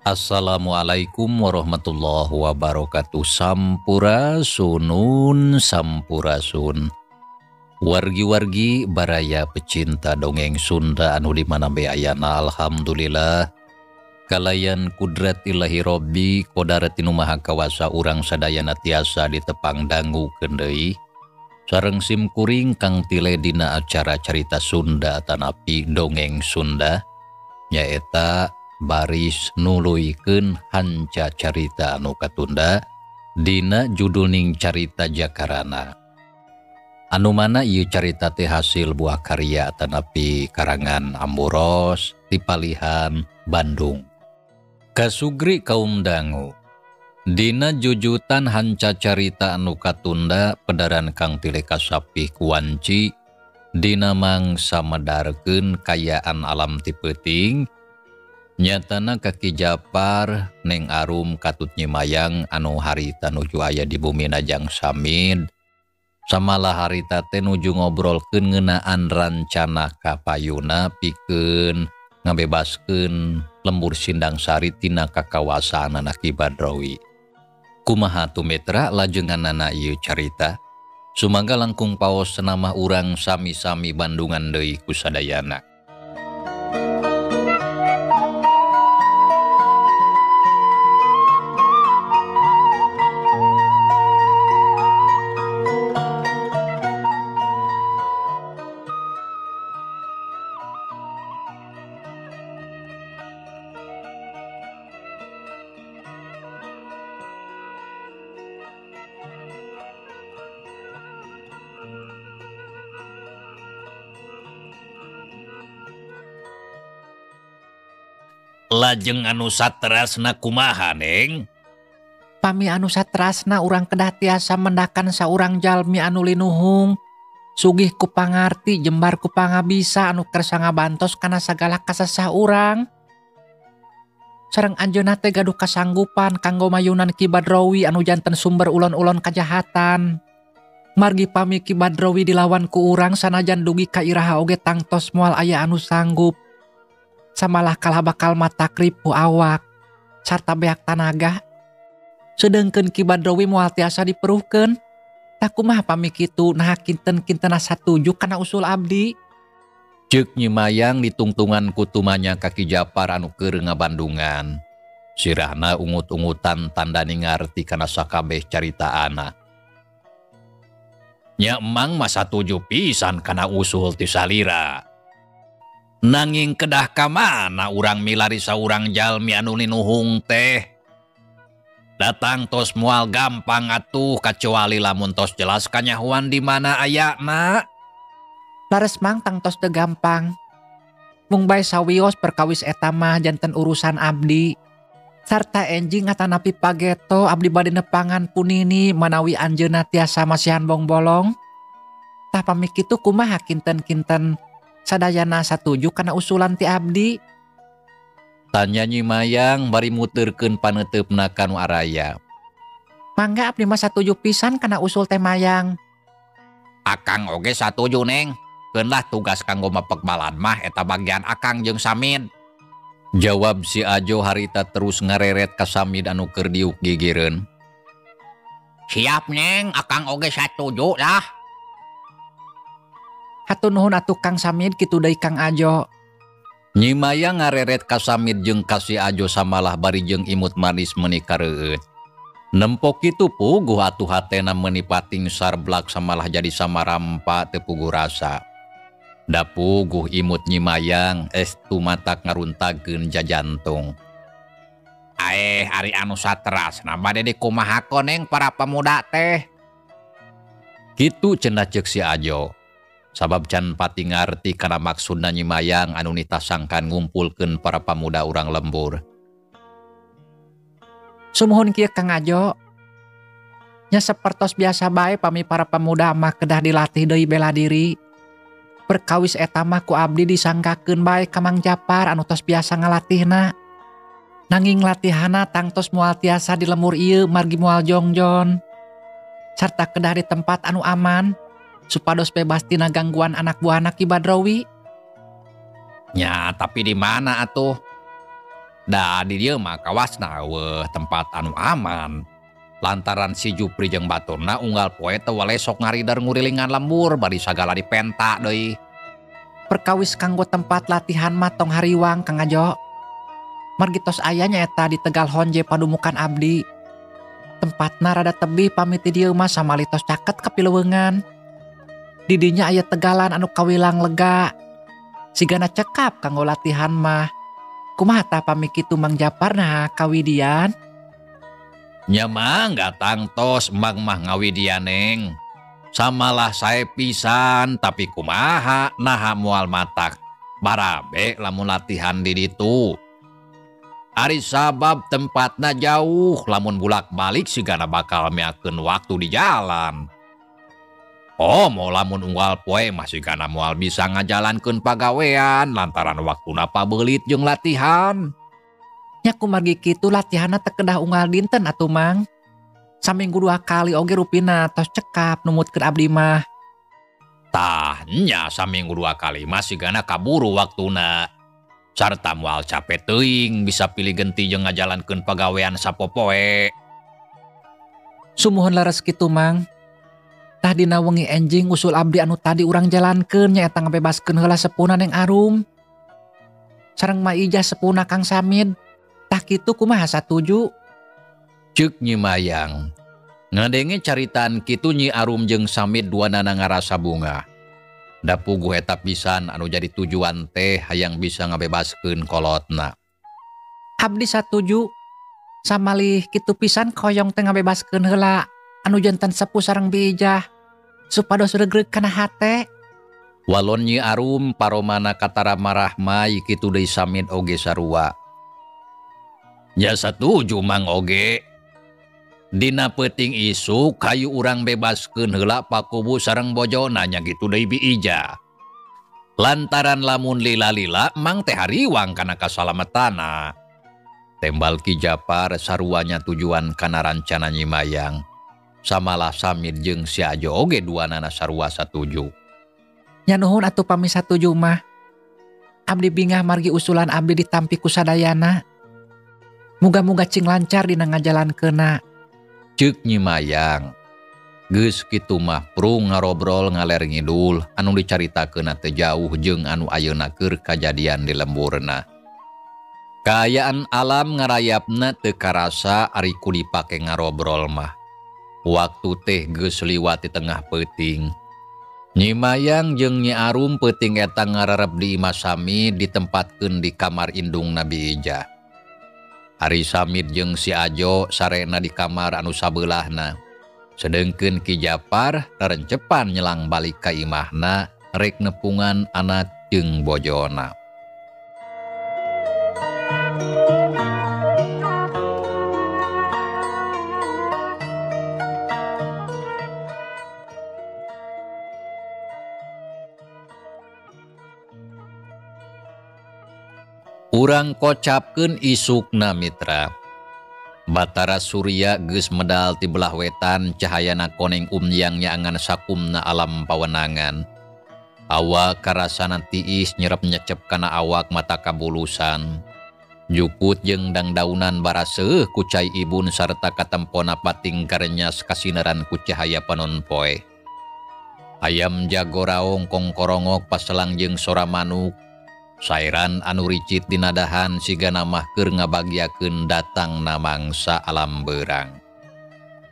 Assalamualaikum warahmatullahi wabarakatuh. Sampurasunun sampurasun. Wargi-wargi baraya pecinta dongeng Sunda anu di mana be ayana, alhamdulillah kalayan kudrat ilahi robbi kodarat nu maha kawasa urang sadayana tiasa ditepang dangu deui sareng sim kuring kang tile dina acara carita Sunda tanapi dongeng Sunda nyaeta baris nuluykeun hanca carita anu katunda dina judulning carita Jakarana. Anu mana ieu carita teh hasil buah karya tanapi karangan Amboros tipalihan Bandung. Kasugri kaum dangu dina jujutan hanca carita anu katunda pedaran kang tile kasapih kuwanci dina mangsa medarkeun kayaan alam ti peuting. Nyatana Kaki Japar Neng Arum katut Nyi Mayang anu harita nuju aya di bumi Najang Samid samalah harita teh nuju ngobrolkeun ngeunaan rancana kapayuna pikeun ngabebaskeun lembur Sindang Sari tina kakawasaanana Ki Badrawi. Kumaha tumetra lajenganana ieu carita? Sumangga langkung paos namah urang sami-sami Bandungan deui ku sadayana. Lajeng anu saterasna kumaha, Neng? Pami anu saterasna urang kedah tiasa mendakan saurang jalmi anu linuhung, sugih ku pangarti, jembar ku pangabisa anu kersa ngabantos kana sagala kasesah urang. Sareng anjeunna teh gaduh kasanggupan kanggo mayunan Ki Badrawi anu janten sumber ulon-ulon kajahatan. Margi pami Ki Badrawi dilawan ku urang sanajan dugi ka iraha oge tangtos moal aya anu sanggup. Samalah kalah bakal mata kripu awak sarta beak tanaga. Sedengkeun Ki Badrawi moal tiasa diperuhkeun. Tah kumaha pami kitu naha kinten-kintena satuju kana usul abdi? Ceuk Nyi Mayang ditungtungan ku tumanya Kaki Japar anu keur ngabandungan. Sirahna ungut-ungutan tanda ningarti kana sakabeh caritaana. Nya emang mah satuju pisan kana usul ti salira. Nanging kedah ka mana urang milari saurang jalmi anu linuhung teh? Datang tos moal gampang atuh kecuali lamun tos jelas kanyahoan di mana ayana. Lares mang tangtos teu gampang. Mung bae sawios perkawis eta mah janten urusan abdi. Sarta enjing atanapi pageto abdi bade nepangan punini manawi anjeunna tiasa masihan bongbolong. Tah pami kitu kumaha kinten-kinten sadayana satuju kana usulan ti abdi? Tanya Nyi Mayang bari muterkeun paneuteup-na ka nu araya. Mangga abdi mah satuju pisan kana usul teh Mayang. Akang oge satuju, Neng. Keun lah tugas kanggo mepek balad mah eta bagian akang jeung Samid. Jawab si Ajo harita terus ngareret ka Samid anu keur diuk gigireun. Siap, Neng, akang oge satuju lah. Hatur nuhun atuh Kang Samid kitu deui Kang Ajo. Nyi Mayang ngareret ka Samid jeung ka si Ajo samalah bari jeung imut manis meuni kareueut. Nempok kitu puguh atuh hatena meuni pating sarblak samalah jadi samarampa teu puguh rasa. Da puguh imut Nyi Mayang estu matak ngaruntageun jajantung. Aeh ari anu saterasna bade dikumaha Neng para pemuda teh? Kitu cenah ceuk si Ajo. Sabab can pati ngarti kana maksudna Nyi Mayang anu nitasangkan ngumpulkeun para pamuda urang lembur. Sumuhun kieu Kang Ajo. Nya sapertos biasa bae pami para pemuda mah kedah dilatih deui bela diri. Perkawis eta mah ku abdi disangkakeun bae ka Mang Japar anu tos biasa ngalatihna. Nanging latihana tangtos moal tiasa di lembur ieu margi moal jongjon. Sarta kedah di tempat anu aman supados bebas tina gangguan anak buahna Ki Badrawi. Nya, tapi di mana atuh? Da di dieu mah kawasna eueuh tempat anu aman. Lantaran si Jupri jeung baturna unggal poe teu welesok ngarider ngurilingan lembur bari sagala dipenta deui. Perkawis kanggo tempat latihan mah tong hariwang Kang Ajo. Margi tos aya nyaeta di Tegal Honje padumukan abdi. Tempatna rada tebih pamit di dieu mah samali tos caket ka pileweungan. Di dinya aya tegalan anu kawilang lega. Sigana cekap kanggo latihan mah. Kumaha tah pami kitu Mang Japar nah kawidian? Nya mangga tangtos Mang mah ngawidian neng. Samalah sae pisan tapi kumaha naha moal matak. Barabe lamun latihan di ditu. Ari sabab tempatna jauh lamun bulak-balik sigana bakal miakeun waktu di jalan. Oh, mau lamun unggal poe mah sigana moal bisa ngajalankeun pagawean lantaran waktuna pabelit jeung latihan. Nya kumargi kitu latihanna teu kedah unggal dinten atuh Mang. Saminggu 2 kali oge rupina tos cekap numutkeun abdi mah. Tah nya saminggu 2 kali mah sigana kaburu waktuna. Sarta moal capek teuing bisa pilih genti jeung ngajalankeun pagawean sapopoe. Sumuhun leres kitu Mang. Tah dina wengi enjing usul abdi anu tadi urang jalankeun nyaeta ngabebaskeun heula sepuna Neng Arum. Sareng Ma Ijah sepuna Kang Samid. Tah kitu kumaha satuju? Ceuk Nyi Mayang. Ngadenge caritaan kitu Nyi Arum jeung Samid duanana ngarasa bunga. Da puguh eta pisan anu jadi tujuan teh hayang bisa ngabebaskeun kolotna. Abdi satuju. Samalih kitu pisan koyong teh ngabebaskeun heula anu jantan sepuh sareng Bi Ijah supados regreg kana hate. Walon Nyi Arum paromana katara marahmai kitu deui Samid oge sarua. Nya satuju Mang oge. Dina peuting isuk hayu urang bebaskeun heula pakubu sareng bojona nya kitu deui Bi Ijah. Lantaran lamun lila-lila Mang teh hariwang kana kasalametana. Tembal Ki Japar saruanya tujuan kana rancana Nyi Mayang. Samalah Samid jeung si Ajo oge duanana sarua satuju. Nya nuhun atuh pami satuju mah. Abdi bingah margi usulan abdi ditampi ku sadayana. Muga-muga cing lancar dina ngajalankeunna. Ceuk Nyi Mayang. Geus kitu mah prung ngarobrol ngaler ngidul anu dicaritakeunna teu jauh jeung anu ayeuna keur kajadian di lemburna. Kaayaan alam ngarayapna teu karasa ari ku dipake ngarobrol mah. Waktu teh geus liwat di tengah peuting. Nyi Mayang jeung Nyi Arum peuting eta ngararep di imah Samid ditempatkeun di kamar indung Bi Ijah. Ari Samid jeung si Ajo sarena di kamar anu sabeulahna. Sedengkeun Ki Japar rerencepan nyelang balik ka imahna rek nepungan anak jeung bojona. Urang kocapkeun isukna mitra. Batara Surya geus medal ti belah wetan cahayana koneng umyang nyaangan sakumna alam pawenangan. Awak karasana tiis nyerep nyecep kana awak mata kabulusan. Jukut jeung dangdaunan baraseuh ku cai ibun sarta katempona pating karenyas kasinaran ku cahaya panon poe. Ayam jago raong kongkorongok paselang jeung sora manuk. Sairan anu ricit dinadahan sigana mah keur ngabagiakeun datangna mangsa alam beurang.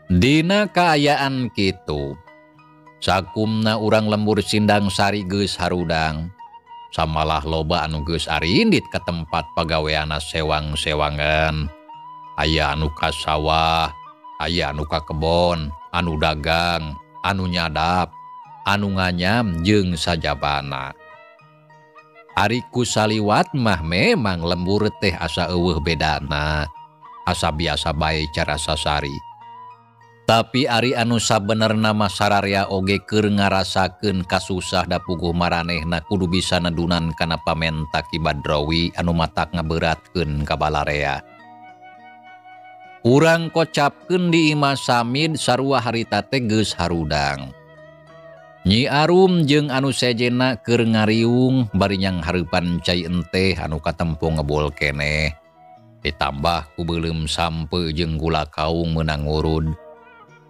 Dina kaayaan kitu, sakumna urang lembur Sindang Sari geus harudang. Samalah loba anu geus arindit ka tempat pagaweana sewang-sewangan. Aya anu ka sawah, aya anu ka kebon, anu dagang, anu nyadap, anu nganyam jeung sajabana. Ari ku saliwat mah memang lembur teh asa eueuh bedana, asa biasa bae cara sasari. Tapi ari anu sabenerna mah sararea oge keur ngarasakeun kasusah da puguh maranehna kudu bisa nedunan kana pamenta Ki Badrawi anu matak ngaberatkeun ka balarea. Urang kocapkeun di imah Samid sarua harita teh geus harudang. Nyi Arum jeung anu sejenna keur ngariung bari nyang hareupan cai enteh anu katempo ngebul keneh. Ditambah ku beuleum sampe jeung gula kaung meunang ngurud.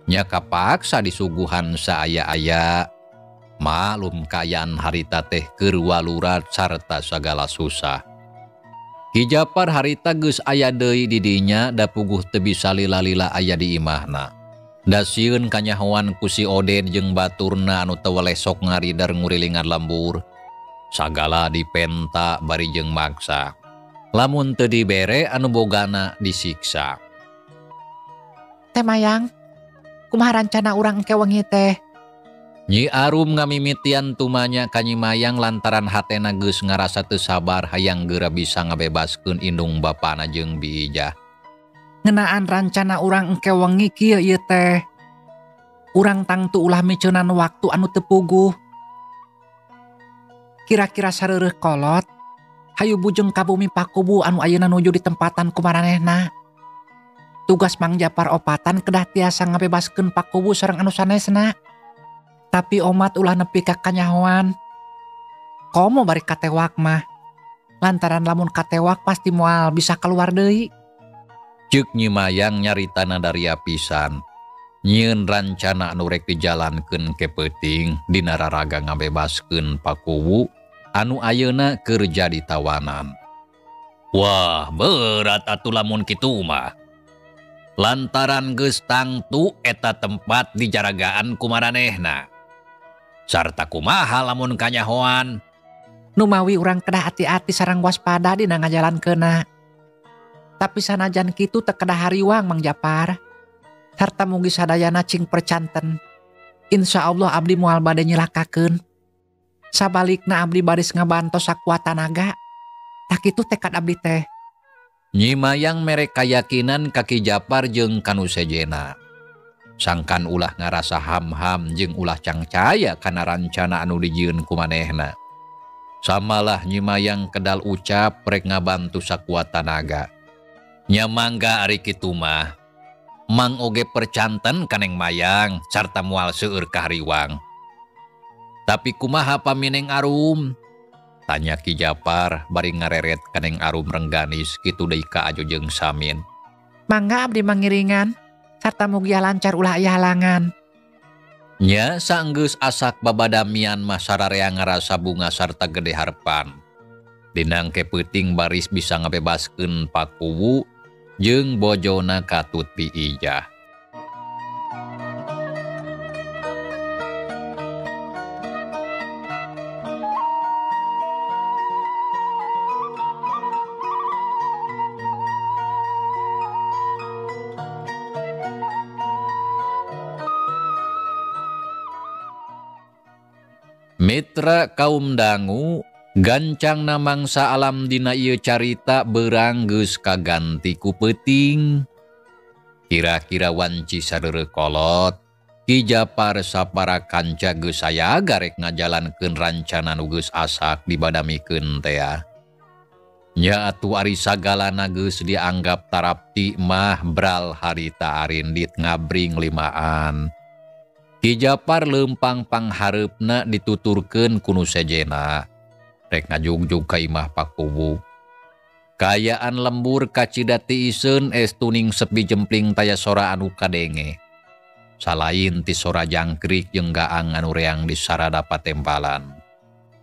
Nya kapaksa disuguhan saaya-aya. Malum kaayaan harita teh keur walurat sarta sagala susah. Ki Japar harita geus aya deui di dinya da puguh teu bisa lila-lila aya di imahna. Da sieun kanyahoan ku si Oden jeung baturna anu teu weleh sok ngaridar ngurilingan lembur. Sagala dipenta bari jeung maksa. Lamun teu dibere anu bogana disiksa. Teh Mayang, kumaha rancana urang engke wengi teh? Nyi Arum ngamimitian tumanya ka Nyi Mayang lantaran hatena geus ngarasa teu sabar hayang geura bisa ngabebaskeun indung bapana jeung Bi Ijah. Ngeunaan rancana urang engke wengi kieu ieu teh. Urang tangtu ulah miceunan waktu anu teu puguh. Kira-kira sareureun kolot, hayu bujeng ka bumi Pakubu anu ayeuna nuju ditempatan ku maranehna. Tugas Mang Japar opatan kedah tiasa ngabebaskeun Pakubu sareng anu sanesna. Tapi omat ulah nepi ka kanyahoan. Komo bari katewak mah. Lantaran lamun katewak pasti moal bisa keluar deui. Ceuk Nyi Mayang nyaritana daria pisan. Nyieun rancana anu rek dijalankeun ke peuting dina raraga ngabebaskeun Pakuwu anu ayeuna keur jadi tawanan. Wah, berat atuh lamun kitu mah. Lantaran geus tangtu eta tempat dijaragaan ku maranehna. Sarta kumaha lamun kanyahoan. Numawi urang kedah ati-ati sareng waspada dina ngajalankeunna. Tapi sanajan kitu teu kedah hariwang Mang Japar. Sarta mugi sadayana cing percanten. Insya Allah abdi moal bade nyilakakeun. Sabalikna abdi baris ngabantos sakuat tanaga. Tak kitu tekad abdi teh. Nyi Mayang mere kayakinan ka Ki Japar jeung kanu sejena. Sangkan ulah ngarasa ham-ham jeung ulah cangcaya kana rancana anu dijieun ku manehna. Samalah Nyi Mayang kedal ucap rek ngabantu sakuat tanaga. Nya mangga ari kitu mah. Mang oge percanten ka Neng Mayang sarta moal seueur kahariwang. Tapi kumaha pamineng Arum? Tanya Ki Japar bari ngareret ka Neng Arum rengganis kitu deui ka Ajo jeung Samin. Mangga abdi mangiringan sarta mugia lancar ulah aya halangan. Nya sanggeus asak babadamian mah sararea ngarasa bunga sarta gede harepan. Dinang ke peuting baris bisa ngabebaskeun Pakuwu jeung bojona katut Bi Ijah. Mitra kaum dangu gancang na mangsa alam dina ieu carita beurang geus kaganti ku peuting. Kira-kira wanci sareureuh kolot, Ki Japar sapara kanca geus aya garek ngajalankeun rancana nu geus asak dibadamikeun tea. Nya atuh ari sagalana geus dianggap tarapti mah bral harita arindit ngabring limaan. Ki Japar leumpang panghareupna dituturkeun ku nu sejena. Rek ngajugjug ka imah Pakuwu. Kaayaan lembur kacida tiiseun estuning sepi jempling taya sora anu kadenge. Salain ti sora jangkrik jeung gaang anu reang di sarada patempalan.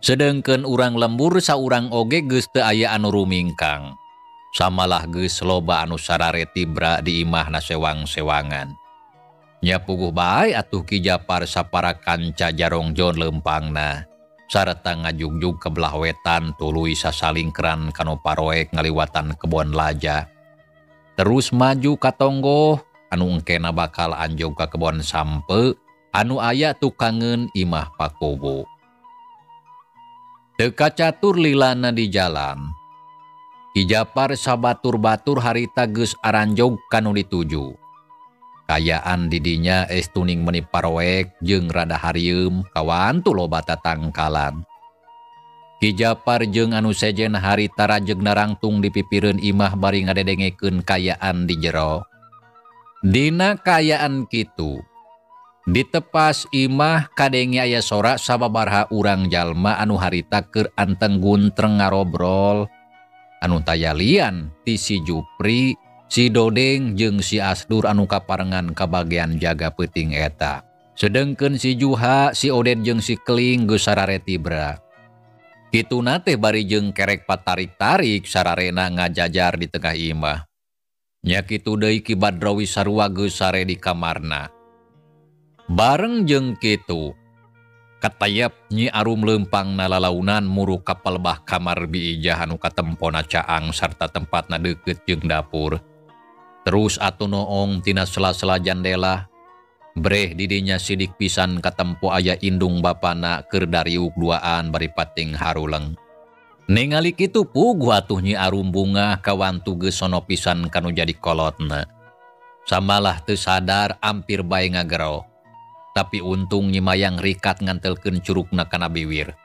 Sedengkeun urang lembur saurang oge geus teu aya anu rumingkang. Samalah geus loba anu sarare tibra di imahna sewang-sewangan. Nya puguh bae atuh Ki Japar sapara kanca jarongjon leumpangna. Sarta ngajugjug ke belah wetan tuluy sasalingkeran kanu paroek ngaliwatan kebon laja. Terus maju ka tonggoh anu engkena bakal anjog ka kebon sampe anu aya tukangeun imah Pakuwu. Teu kacatur lilana di jalan. Ki Japar sabatur-batur harita geus aranjog kanu dituju. Kayaan didinya estuning meni paroek jeung rada harieum kawantu loba tatangkalan. Ki Japar jeung anu sejen harita rajeg narangtung di pipireun imah bari ngadedengekeun kayaan di jero. Dina kayaan kitu, ditepas imah kadenge aya sora sababaraha urang jalma anu harita keur anteng guntreng ngarobrol. Anu taya lian ti si Jupri, si Dodeng jeung si Asdur anu kaparengan kabagian jaga peuting eta. Sedengkeun si Juha, si Oded jeung si Keling geus sarare tibra. Kituna teh bari jeung kerek patarik-tarik sararena ngajajar di tengah imah. Nya kitu deui Ki Badrawi sarua geus sare di kamarna. Bareng jeung kitu, katayap Nyi Arum leumpang nalalaunan muru ka palebah kamar Bi Ijah anu katempona caang sarta tempatna deukeut jeung dapur. Terus atuh noong tina sela-sela jandela, breh didinya sidik pisan katempo aya indung bapana keur dariuk duaan bari pating haruleng. Ningali kitu puguh atuh Nyi Arum bungah kawantu geus sono pisan kanu jadi kolotna. Samalah teu sadar ampir bae ngagero. Tapi untung Nyi Mayang rikat ngantelkeun curugna kana biwir.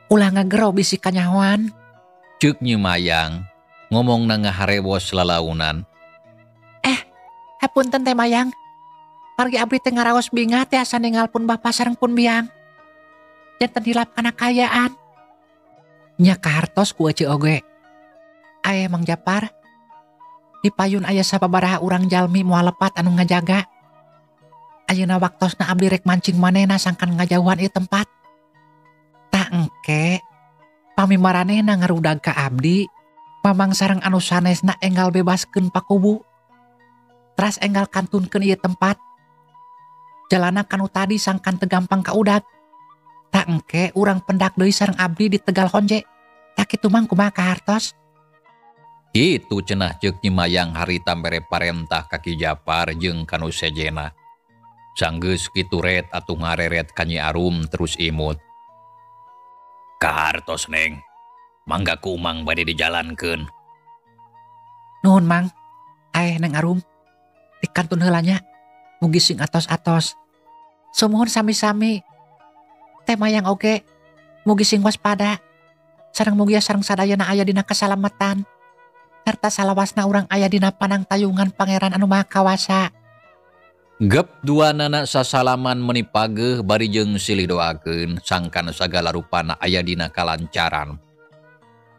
Ulah ngagero bisi kanyahoan. Ceuk Nyi Mayang ngomongna ngaharewos lalaunan. Hapunten Teh Mayang. Margi abdi teh ngaraos bingah teh asa ninggal pun bapa sareng pun biang. Janten hilap kana kaayaan. Nya kahartos ku ece oge. Aye Mang Japar. Di payun aya sababaraha urang jalmi moal lepat anu ngajaga. Ayeuna waktosna abdi rek mancing manehna sangkan ngajauhan ieu tempat. Tah engke pami maranehna ngarudag ka abdi, mamang sareng anu sanesna enggal bebaskeun pakubu. Teras enggal kantunkeun ieu tempat. Jalana kanu tadi sangkan teu gampang kaudag. Tah engke urang pendak deui sareng abdi di Tegal Honje. Tah kitu mang kumaha kahartos? Kitu cenah ceuk Nyi Mayang harita mere parentah ka Ki Japar jeung kanu sejena. Sanggeus kitu ret atuh ngareret ka Nyi Arum terus imut. Kahartos Neng, mangga ku Umang bade dijalankeun. Nuhun Mang, aeh Neng Arum. Dikantun heula nya, mugi sing atos-atos. Sumuhun sami-sami. Teh Mayang oge, mugi sing waspada. Sareng mugia sareng sadayana aya dina kasalamatan. Sarta salawasna urang aya dina panangtayungan Pangeran anu Maha Kawasa. Gep dua nana sasalaman meni pageuh bari jeung silih doakeun sangkan sagala rupana aya dina kalancaran.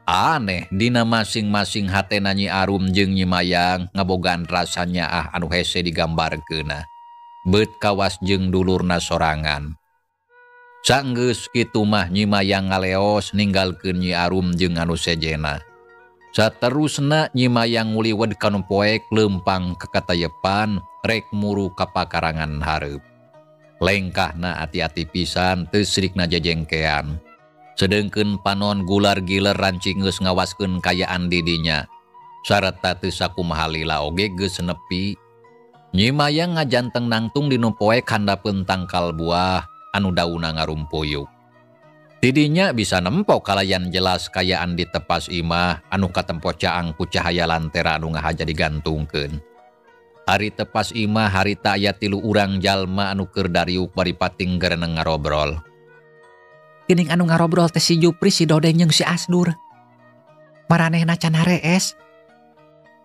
Aneh dina masing-masing hatena Nyi Arum jeung Nyi Mayang ngabogaan rasa nyaah anu hese digambarkeunna. Beut kawas jeung dulurna sorangan. Sanggeus kitu mah Nyi Mayang ngaleos ninggalkeun Nyi Arum jeung anu sejena. Saterusna Nyi Mayang nguliwed kanu poek leumpang ka katayepan rek muru ka pakarangan hareup. Lengkahna ati-ati pisan teu sirikna jejengkean. Sedengkeun panon gular giler rancing geus ngawaskeun kayaan didinya. Sarta teu sakumaha lila oge geus nepi. Nyi Mayang ngajanteng nangtung dinu poek handapeun tangkal buah anu dauna ngarumpuyuk. Tidinya bisa nempo kalayan jelas kayaan di tepas imah anu katempo caang ku cahaya lantera anu ngahaja digantungkeun. Ari tepas imah harita aya tilu urang jalma anu keur dariuk bari pating gereneng ngarobrol. Geuning anu ngarobrol teh si Jupri, si Dodeng jeung si Asdur. Maranehna can harees.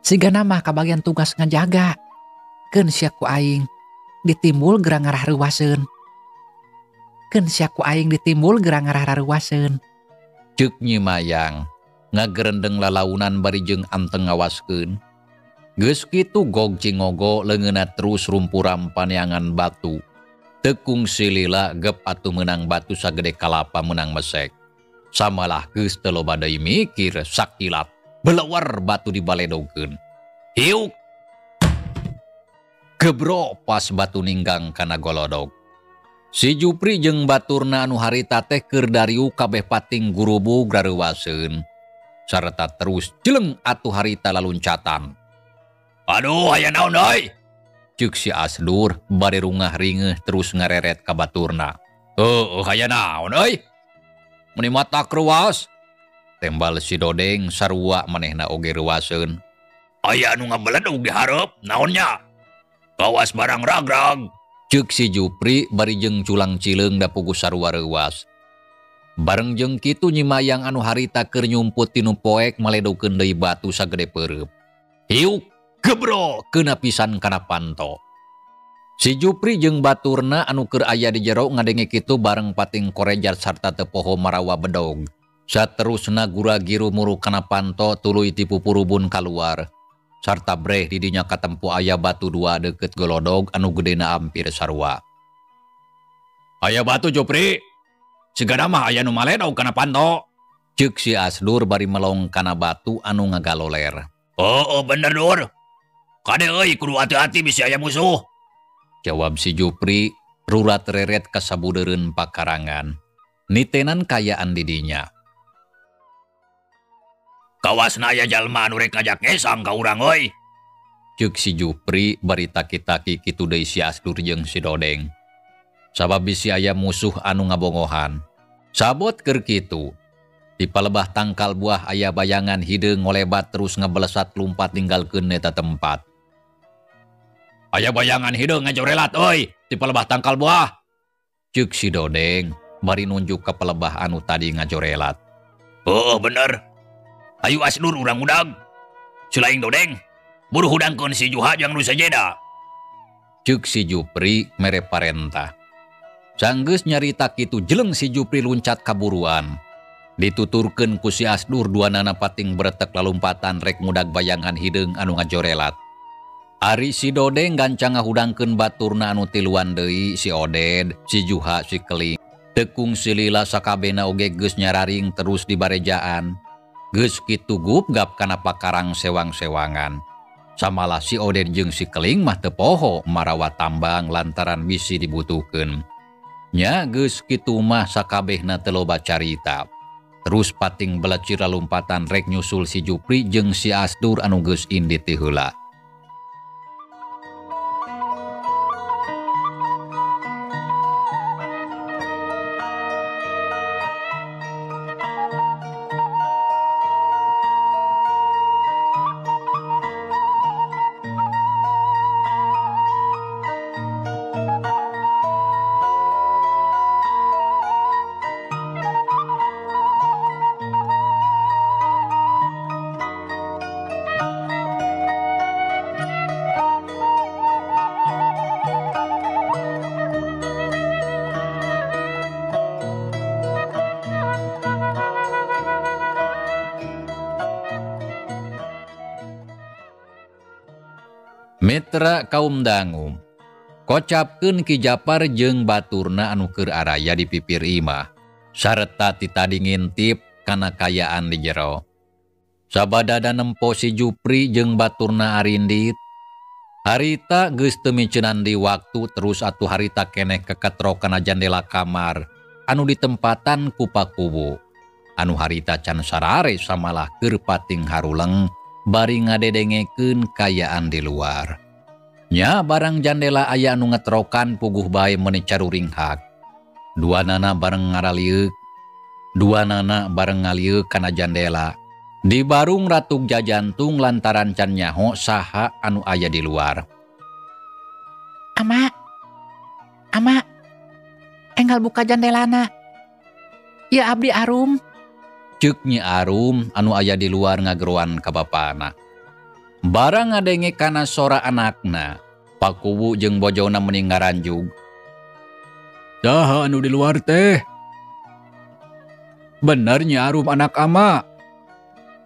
Sigana mah kabagian tugas ngajaga. Keun sia ku aing ditimbul gerang ngarah reuwaseun. Keun sia ku aing ditimbul gerang ngarah rareuwaseun. Ceuk Nyi Mayang ngagerendeng lalaunan bari jeung anteng ngawaskeun. Geus kitu gog cingogo leungeunna terus rumpuram paneangan batu. Tekung silila gep atuh meunang batu sagede kalapa meunang mesek. Samalah geus teu loba deui mikir sakilat belewar batu dibaledogeun. Hiuk! Gebro pas batu ninggang kana golodog. Si Jupri jeung baturna anu harita teh keur dariuk kabeh pating gurubug rareuwaseun. Sarta terus jeleng atuh harita laluncatan. Aduh, aya naon deui? Ceuk si Asdur bari rungah ringeuh terus ngareret ka baturna. Heueuh, aya naon euy? Meuni matak reuas. Tembal si Dodeng sarua manehna oge reuaseun. Aya anu ngabeledug di hareup, naon nya? Kawas barang ragrag. Ceuk si Jupri bari jeung culang cileung da puguh sarua reuas. Bareng jeung kitu Nyi Mayang anu harita keur nyumput tinu poek maledokeun deui batu sagede peureub. Hiuk! Gebro keuna pisan kana panto. Si Jupri jeung baturna anu keur aya di jero ngadenge kitu bareng pating korejar sarta teu poho marawa bedog. Saterusna gura-giru muru kana panto tuluy ti pupurubun kaluar. Sarta breh di dinya katempo aya batu dua deukeut golodog anu gedena hampir sarua. Aya batu Jupri. Sigana mah aya nu maledog kana panto. Ceuk si Asdur bari melong kana batu anu ngagaloler. Oh, bener Dur. Kade euy kudu hati-hati bisi aya musuh. Jawab si Jupri rurat reret ka sabudeureun pakarangan. Nitenan kayaan di dinya. Kawasna aya jalma anu rek ngajak ngesang ka urang euy. Ceuk si Jupri bari taki-taki kitu deui si Asdur jeung si Dodeng. Sabab bisi aya musuh anu ngabongohan. Sabot keur kitu. Di palebah tangkal buah aya bayangan hideung ngolebat terus ngebelesat lumpat ninggalkeun eta tempat. Aya bayangan hideung ngajorelat euy di palebah tangkal buah. Ceuk si Dodeng bari nunjuk ka palebah anu tadi ngajorelat. Oh, bener. Ayo Asdur urang udag. Selain Dodeng, buru hudangkeun si Juha jeung nu sajeda. Ceuk si Jupri mere parentah. Sanggeus nyarita kitu jeleng si Jupri luncat kaburuan. Dituturkeun ku si Asdur duanana pating beretek lalumpatan rek ngudag bayangan hideung anu ngajorelat. Ari si Dodeng gancang ngahudangkeun baturna anu tiluan deui si Oded, si Juha, si Keling. Tekung si Lila sakabehna oge geus nyararing terus di barejaan. Geus kitu gupgap kana pakarang sewang-sewangan. Samalah si Oded jeung si Keling mah teu poho marawa tambang lantaran bisi dibutuhkeun. Nya geus kitu mah sakabehna teu loba carita. Terus pating belecir lalumpatan rek nyusul si Jupri jeung si Asdur anu geus indit ti heula. Mitra kaum dangu, kocapkeun Ki Japar jeung baturna anu keur araya di pipir imah, sareta ti tadi ngintip kana kayaan di jero. Sabadada nempo si Jupri jeung baturna arindit. Harita geus teu miceunan di waktu terus atuh harita keneh keketro kana jandela kamar anu ditempatan ku Pakuwu. Anu harita can sarare samalah keur pating haruleng bari ngadedengekeun kayaan di luar. Nya barang jandela aya anu ngetrokan puguh bae meuni caruringhak. Duanana bareng ngaraliuk, duanana bareng ngaliuk kana jandela. Di barung ratuk jajantung lantaran can nyaho saha anu aya di luar. Ama, ama, enggal buka jandelana. Ya abdi Arum. Ceuk Nyi Arum anu aya di luar ngageroan ka bapana. Barang ngadenge kana sora anakna, Pakuwu jeung bojona meni ngaranjug. Saha anu di luar teh? Bener Nyi Arum anak ama?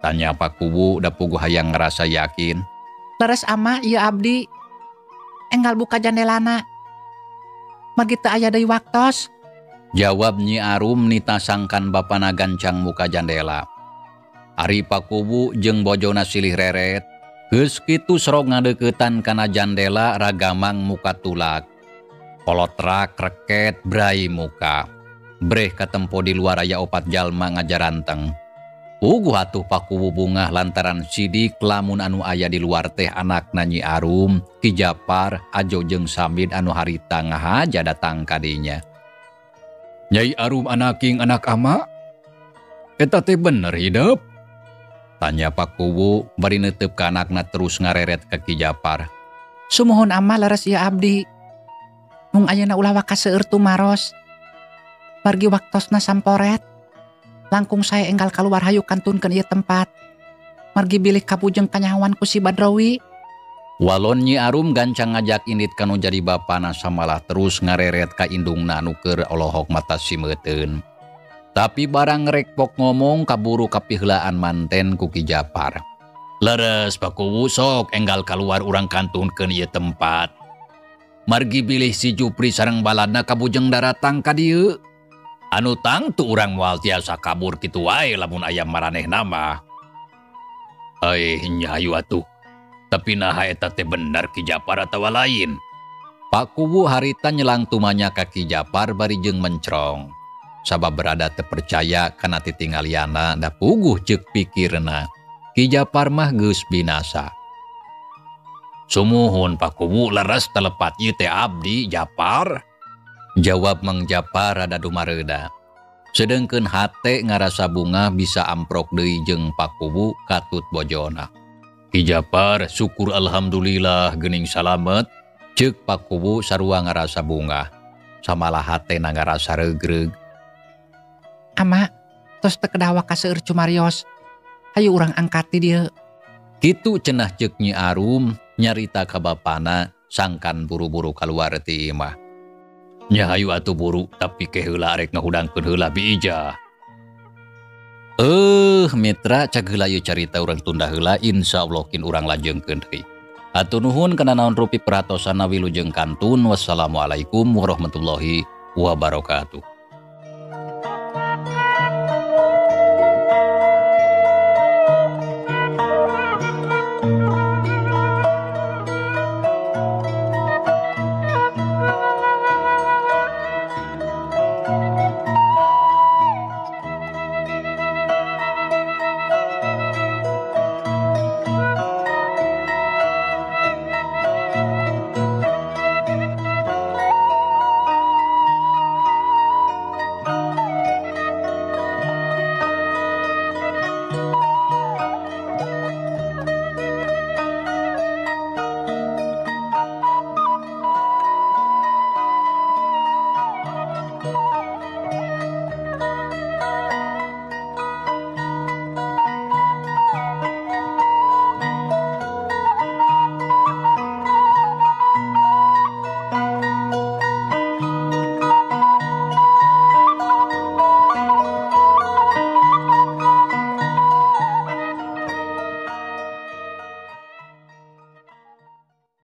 Tanya Pakuwu da puguh hayang ngerasa yakin. Leres ama ieu abdi. Enggal buka jandelana. Margi teu aya deui waktos. Jawab Nyi Arum nita sangkan bapana gancang muka jandela. Ari Pakuwu jeung bojona silih reret. Geus kitu serok ngadeuketan kana jandela ragamang muka tulak. Kolotrak reket brai muka. Breh katempo di luar aya opat jalma ngajaranteng. Puguh atuh Pakuwu bungah lantaran sidik lamun anu aya di luar teh anakna Nyi Arum, Ki Japar, Ajo jeung Samid anu harita ngahaja datang kadinya. Nyai Arum anaking anak ama? Eta teh bener hidup? Tanya Pakuwu bari neuteup ka anakna terus ngareret ka Ki Japar. Sumuhun ama leres ieu abdi. Mung ayeuna ulah waka seueur tumaros. Margi waktosna samporet. Langkung saya enggal kaluar hayu kantunkeun ieu tempat. Margi bilih kapujeng kanyahoan ku si Badrawi. Walon Nyi Arum gancang ngajak indit kanu jadi bapana samalah terus ngareret ka indungna anu keur olohok mata simeuteun. Tapi barang rekpok ngomong kaburu kapiheulaan manten ku Ki Japar. Leres Pak Kuwu sok enggal kaluar urang kantunkeun ieu tempat. Margi bilih si Jupri sareng baladna kabujeng daratang ka dieu. Anu tangtu urang moal tiasa kabur kitu wae lamun aya maranehna mah. Nya hayu atuh. Tapi naha eta teh bener Ki Japar atawa lain. Pak Kuwu harita nyelang tumanya ka Ki Japar bari jeung mencrong. Sabab berada terpercaya kana titinggaliana da puguh ceuk pikirna. Ki Japar mah geus binasa. Sumuhun Pak Kuwu leres telepat ieu teh abdi Japar. Jawab Mang Japar rada dumareuda. Sedengkeun hate ngarasa bunga bisa amprok deui jeung Pak Kuwu katut bojona. Ki Japar syukur alhamdulillah geuning salamet. Ceuk Pak Kuwu sarua ngarasa bunga. Samalah hatena ngarasa regreg. Ama, tos teu kedah ka seueur cumarios. Hayu urang angkat ti dieu. Kitu cenah ceuk Nyi Arum nyarita ka bapana sangkan buru-buru kaluar ti imah. Nya hayu atuh buru tapi ke heula arek ngahudangkeun heula Bi Ijah. Mitra cag heula ieu carita urang tunda heula insyaallah kin urang lanjeungkeun deui. Hatur nuhun kana naon rupi perhatosana wilujeng kantun. Wassalamualaikum warahmatullahi wabarakatuh.